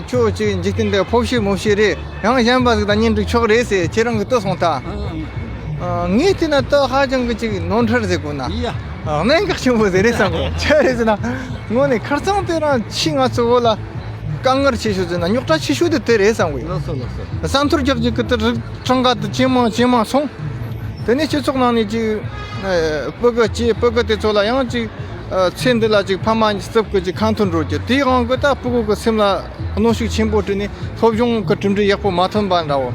ཁྱོད་ཅིག་འཇིག་རྟེན་འདི་ཕོ་བཤད་མོ་བཤད་རེད། ཡང་གཞན་པ་ཟིག་དང་གཉེན་སྒྲིག་ཆོག་རེད་ཟེར་ཁྱེད་རང་གི་ལྟོས་སོང་ད། ཨ། ཨ། ངས་བལྟས་ན་ད་ཧ་ཅང་གི་ཅིག་ནོར་འཁྲུལ་ཟེར་དགོས་ན། ཡ། གནད་འགག་ཆེན་པོ་ཟིག་རེད་བསམ་གི། ཆི་རེད་ཟེར་ན། དངོས་གནས་ཁར་ཚང་དེ་རང་ཕྱིས་ང་ཚོ་བོད་ལ་དཀའ་ངལ་ཆེ་ཤོས་ཟེར་ན་རྙོག་དྲ་ཆེ་ཤོས་དེ་དེ་རེད་བསམ་གི། ལགས་སོ་ལགས་སོ། ས་མཐོར་རྒྱག་རྒྱུ་གི་དེ་རིགས་གྲངས་ཀ་དེ་ཇེ་མང་ཇེ་མང་སོང་། དེ་ནས་སྤྱི་ཚོགས་ནང་ནས་ཅིག་ཨ་སྤུ་གུ་སྐྱེས། སྤུ་གུ་དེ་ཚོ་ལ་ཡང་ཅིག་ཨ་ཚེ་འདི་ལ་ཅིག་ཕ་མ་གཉིས་རྩུབ་གི་ཅིག་ཁ་འཐོར་འགྲོ་རྒྱུ་དེའི་དབང་གིས་ད་སྤུ་གུ་གི་སེམས་ལ་གནོན་ཤུགས་ཆེན་པོ་སྤྲད་ནས་སློབ་སྦྱོང་གི་གྲུབ་འབྲས་ཡག་པོ་མ་ཐོན་པ་འདྲ་བོ།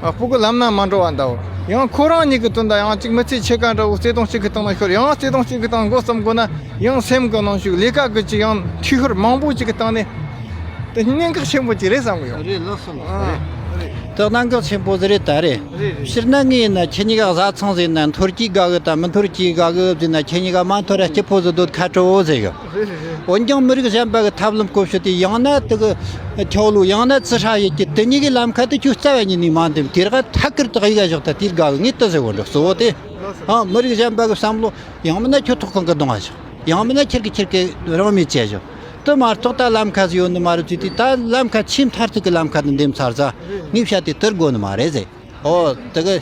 ཨ་སྤུ་གུ་ལམ་ན་མ་འགྲོ་བ་འདྲ་བོ། ཡང་ཁོ་རང་ཉིད་ཀྱི་དོན་དུ་ཡང་ཅིག་མི་ཚེ་ཕྱེད་ཀ་འདྲ་བོ་བརྩེ་དུང་གཅིག་གི་སྟེང་ན་ཤོར། ཡང་བརྩེ་དུང་གཅིག་གི་སྟེང་འགོ་རྩོམ་དགོས་ན་ཡང་སེམས་ཀྱི་གནོན་ཤུགས། ལས་ཀ་གི་ཅིག་ཡང་འཐུས་ཤོར་མང་པོ་ཅིག་གི་སྟེང་ནས་དེ་གནད་འགག་ཆེན་པོ་ཅིག་རེད་བསམ་གི་ཡོད། རེད། ལགས་སོ་ལགས་སོ། ཨ་རེད། རེད། དེ་གནད་འགག་ཆེན་པོ་ཟིག་རེད་ད་རེད། རེད་རེད། སྤྱིར་ན་ངས་ཡིན་ན་ཁྱེད་གཉིས་ཀ་བཟའ་ཚང་ཟིག་ཡིན་ན་འཐོར་གྱིས་དགའ་གི་དང་མི་འཐོར་གྱིས་དགའ་གི་ཟེར་ན་ཁྱེད་གཉིས་ཀ་མ་འཐོར་ར་སྐྱིད་པོ་ཟིག་སྡོད་ཁ་དྲོ་བོ་ཟེར་གི། རེད་རེད་རེད། འོན་ཀྱང་མི་རིགས་གཞན་པ་གི་ཐབས་ལམ་བཀོལ་སྤྱོད་དེ་ཡང་ན་དེ་གི་ཁྱོ་ལོ་ཡང་ན་ཚི་ཧྲ་ཡེད་ཀྱི་དེ་གཉིས་ཀྱི་ལམ་ཁ་དེ་ཁྱོད་རྩ་བ་ཉིད་ནས་མ་འདེམས། དེ་ར་ཐད་ཀར་དུ་གཡུག་ག་བཞག་ད་དེར་དགའ་གི། ངས་དེ་ཟེར་གོ་འདྲ་གཙོ་བོ་དེ། ཨ་མི་རིགས་གཞན་པ་གི་བསམ་བློ་ཡང་མིན་ན་ཁྱོད་ཐོག་ཁང་གི་གདོང་ང་བཞག་ཡང་མིན་ན་ཁྱེད་ཀྱི་ཁྱེད་ཀྱི་རང་མོས་བྱས་བཞག་དེ་མ་གཏོགས་ད་ལམ་ཁ་ཟིག་ཡོད་ནི་མ་རེད་ཟེར་དུས། ད་ལམ་ཁ་ཆེས་མཐར་ཐུག་གི་ལམ་ཁ་དེ་འདེམས་ཚར་ཙང་ངས་བཤད་དེ་དེར་དགོས་ནི་མ་རེད་ཟེར། ཨོ། དེ་གི་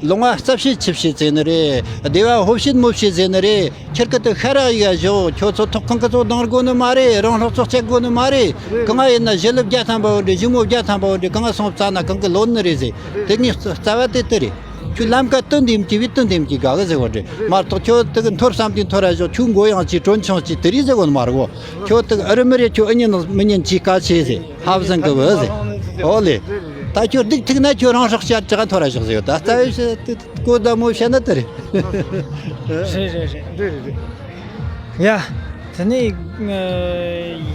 ལོང་བ་རྩ་བཤད་ཆུ་བཤད་ཟེར་ནི་རེད། སྡེ་བ་ཕོ་བཤད་མོ་བཤད་ཟེར་ནི་རེད། ཁྱེད་ཀྱི་དེ་ཤ་ར་ཡ་བཞོ། ཁྱོད་ཚོ་ཐོག་ཁང་གི་ཚོ་སྡང་དགོས་ནི་མ་རེད། རང་སྲོག་ཚོ་གཅད་དགོས་ནི་མ་རེད། རེད། གང་ང་ཡིན་ན་ཞི་ལུ་བརྒྱ་ཐམ་པ་བོ་འདྲེ། ཞི་མོ་བརྒྱ་ཐམ་པ་བོ་འདྲེ། གང་ང་སོང་རྩ་ན་གང་གི་ལོན་ནི་རེད་ཟེར། རེད། དེ་ངས་རྩ་བ་དེ་དེ་རེད། ཁྱོད་ལམ་ཁ་དེ་འདེམས་ཀྱི་བས་དེ་འདེམས་ཀྱི་དགའ་གི་ཟེར་བ་རེད། མ་གཏོགས་ཁྱོད་དེ་གི་འཐོར་བསམ་དུས་འཐོར་ར་བཞག་ཁྱོད་མགོ་ཡང་གཅིག་གྲོན་ཆུང་གཅིག་དེ་རེད་ཟེར་གོ་ནི་མ་རེད་གོ། ཁྱོད་དེ་ཨ་རི་མི་རེད། ཁྱོད་ཨ་ཉན་ནང་མི་ཉན་གྱིས་དཀའ་ཆེ་ཟེར། ཧབ་ཟིན་གི་བུ་ཟེར། ཨོ་ལེ། ད་ཁྱོད་སྡུག་ཐུག་ན་ཁྱོད་རང་སྲོག་བཅད་དྲག་འཐོར་ར་བཞག་ཟེར་ཡོད། ད་རྩ་བའི་ཞི་དེ་གོ་ད་མོ་བཤད་ན་དེ་རེད། རེད་རེད་རེད། རེད་རེད་རེད། ཡ། དེ་ནས་ཨ་